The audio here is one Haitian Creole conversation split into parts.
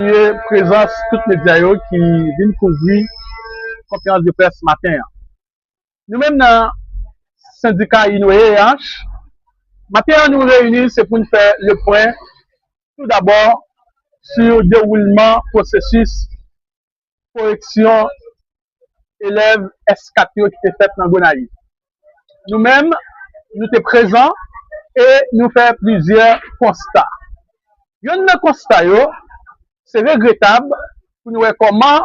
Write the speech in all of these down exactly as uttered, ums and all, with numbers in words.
Salye prezans tout medya yo ki vin kouvri konferans de près maten an. Nou menm nan sendika I N O E H, maten an nou reyini se pou n fè le pwen tou dabò sou dewoulman pwosesis koreksyon elèv S kat yo ki te fèt nan Gonayiv. Nou menm, nou te prezan e nou fè plizyè konsta. Yonn nan konsta yo, se regretab pou nou wè kòman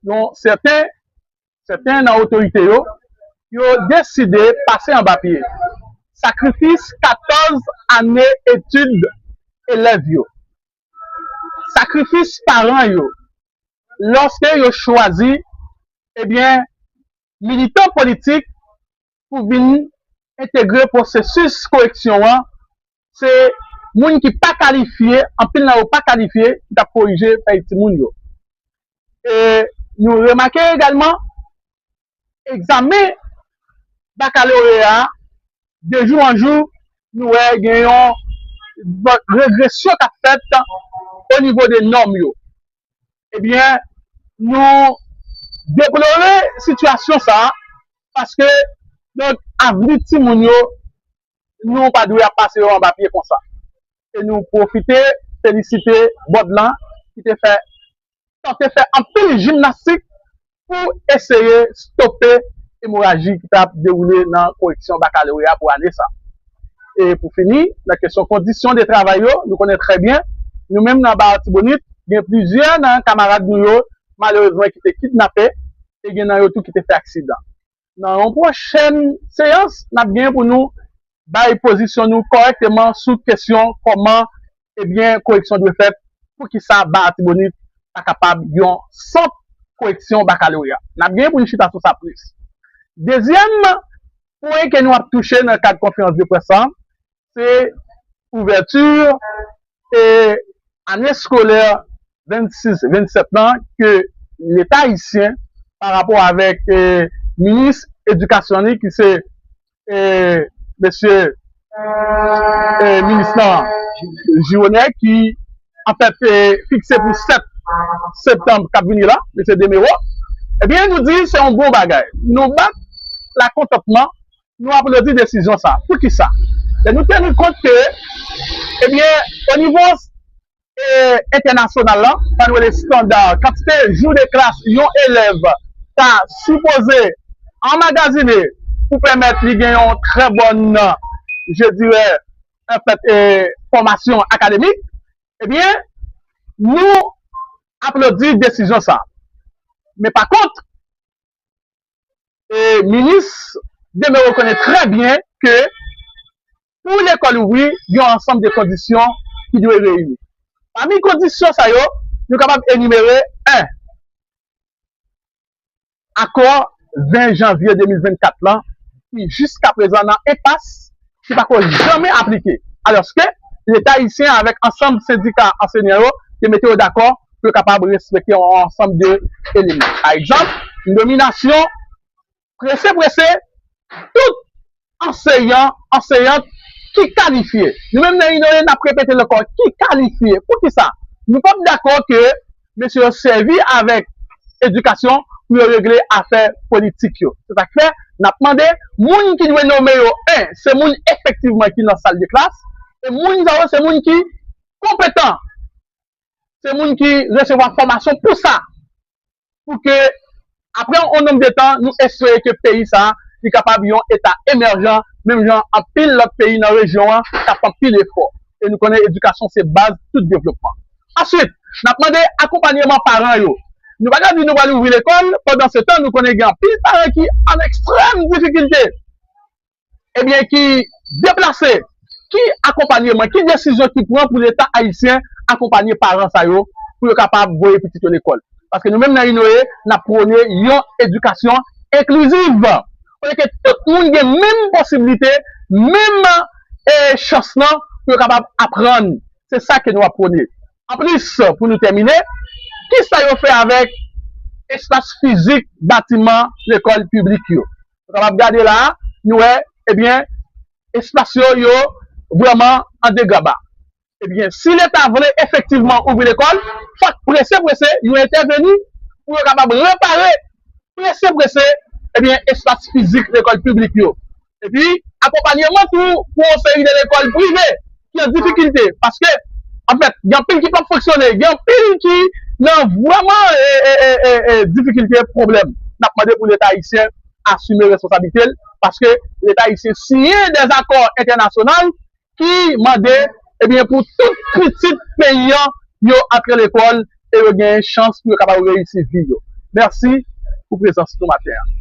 yon sèten, sèten nan otorite yo, yo deside pase anba pye sakrifis katòz ane etid elèv yo, sakrifis paran yo, lòske yo chwazi, ebyen, militan politik pou vin entegre pwosesis koreksyon an, se moun ki pa kalifye, anpil nan yo pa kalifye, ki t ap korije fèy timoun yo. E nou remake egalman, egzamen bakaloreya a, de jou an jou, nou wè gen yon regresyon k ap fèt o nivo de nòm yo. Ebyen, nou deplore sitiyasyon sa a, paske, donk, avni timoun yo, nou pa dwe ap pase yo anba pye konsa. E nou pwofite felisite bòd lan ki te fè, tante fè anpil jimnastik pou eseye stope emoraji ki t ap dewoule nan koreksyon bakaloreya pou ane sa. E pou fini, nan kesyon kondisyon de travay yo, nou konnen trè byen, nou menm nan Ba Latibonit, gen plizyè nan kamarad nou yo, malerezman, ki te kidnape, e gen nan yo tou ki te fè aksidan. Nan yon pwochèn seyans, n ap gen pou nou bay pozisyon nou kòrèkteman sou kesyon kòman, ebyen, koreksyon dwe fèt, poukisa Ba Latibonit pa kapab yon sant koreksyon bakaloreya. N ap gen pou n chita sou sa plis. Dezyèm pwen ke nou ap touche nan kad konferans de près la, se ouvèti e ane eskolè vennsis vennsèt lan ke Leta ayisyen, pa rapò avèk, eh, minis edikasyon li, ki se, eh, mesye, eh, minis lan, Jiwonè, ki, anfèt, eh, fikse pou sèt septanm k ap vini la, mesye Demewo, ebyen, nou di se yon bon bagay. Nou bat lakontantman, nou aplodi desizyon sa. Poukisa? Lè nou teni kont ke, ebyen, o nivo, eh, entènasyonal lan, sa nou rele estanda, kantite jou de klas yon elèv ta sipoze anmagazine pou pèmèt li gen yon trè bòn, je dirais, anfèt, eh, fòmasyon akademik, ebyen, nou aplodi desizyon sa. Men pa kont, e minis Demewo konnen trè byen ke pou lekòl ouvri, gen yon ansanm de kondisyon ki dwe reyini. Pami kondisyon sa yo, nou kapab enimere, en, akò ven janvye de mil vennkat lan, ki jiskaprezan nan enpas, ki pako janmen aplike. Alòske, Leta ayisyen avèk ansanm sendika ansenyan yo te mete yo dakò pou yo kapab respekte yon ansanm de eleman. Pa egzanp, nominasyon prese prese tout anseyan, anseyant ki kalifye. Nou menm nan I N O E, n ap repete l ankò, ki kalifye. Poukisa? Nou p ap dakò ke mesye yo sèvi avèk edikasyon pou yo regle afè politik yo. Se sa k fè, n ap mande, moun ki dwe nome yo, en, se moun efektivman ki nan sal de klas, e moun sa yo se moun ki konpetan, se moun ki resevwa fòmasyon pou sa, pou ke, apre yon nonb de tan, nou espere ke peyi sa a, li kapab yon eta emèjan, menm jan anpil lòt peyi nan rejyon an k ap fè anpil efò. E nou konnen edikasyon se baz tout devlopman. Answit, n ap mande akonpanyeman paran yo. Nou pa ka di nou pral ouvri lekòl, pandan se tan, nou konnen gen anpil paran ki an ekstrèm difikilte, ebyen, ki deplase. Ki akonpanyeman, ki desizyon ki pran pou Leta ayisyen akonpanye paran sa yo pou yo kapab voye pitit yo lekòl? Paske nou menm nan I N O E, n ap pwone yon edikasyon enkliziv, kote ke tout moun gen menm posiblite, menm, eh, chans lan pou yo kapab aprann. Se sa ke nou ap pwone. Anplis, pou nou tèmine, kisa yo fè avèk espas fizik batiman lekòl piblik yo? Nou kapab gade la a, nou wè, ebyen, espas yo, yo vrèman an degraba. Ebyen, si Leta vle efektivman ouvri lekòl, fòk prese prese yo entèveni pou yo kapab repare prese prese ebyen, espas fizik lekòl piblik yo. Epi, akonpanyeman tou pou yon seri de lekòl prive ki an difikilte. Paske, anfèt, gen anpil ki p ap fonksyone, gen anpil ki nan vrèman e, e, e, e, e, difikilte, pwoblèm. N ap mande pou Leta ayisyen asime responsablite l, paske Leta ayisyen siyen dèzakò entènasyonal ki mande ebyen, pou tout pitit peyi an yo antre lekòl e yo genyen chans pou yo kapab reyisi vi yo. Mèsi pou prezans nou maten an.